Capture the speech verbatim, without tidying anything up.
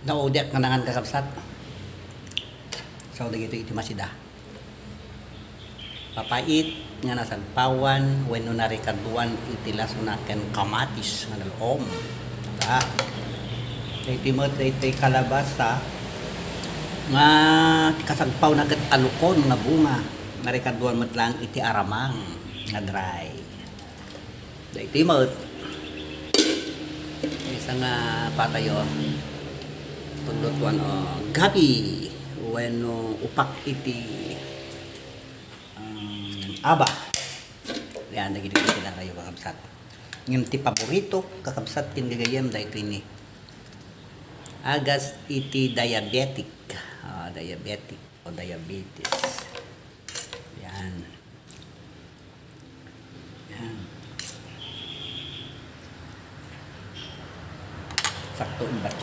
Naudek nga nangan, kakabsat. So, dagitoy iti masida. Papait nga nasagpawan wenno narikaduan iti lasona ken kamatis nga nalom. Diba? Dagitoy met, dagitoy kalabasa nga kasagpawna ket alukon nga bunga. Narikaduan met lang iti aramang nga dry. Daytoy met. Maysa nga patay, o. Paglutuan, o, gabi. Wenno upak iti, um, aba. Yan, dagiti kinakayo, kakabsat. Ngem ti paborito, kakabsat, ken gagayyem, daytoy ni. Agas iti diabetic. Ah, diabetic o diabetes. Yan. Yan. Sakto, imbat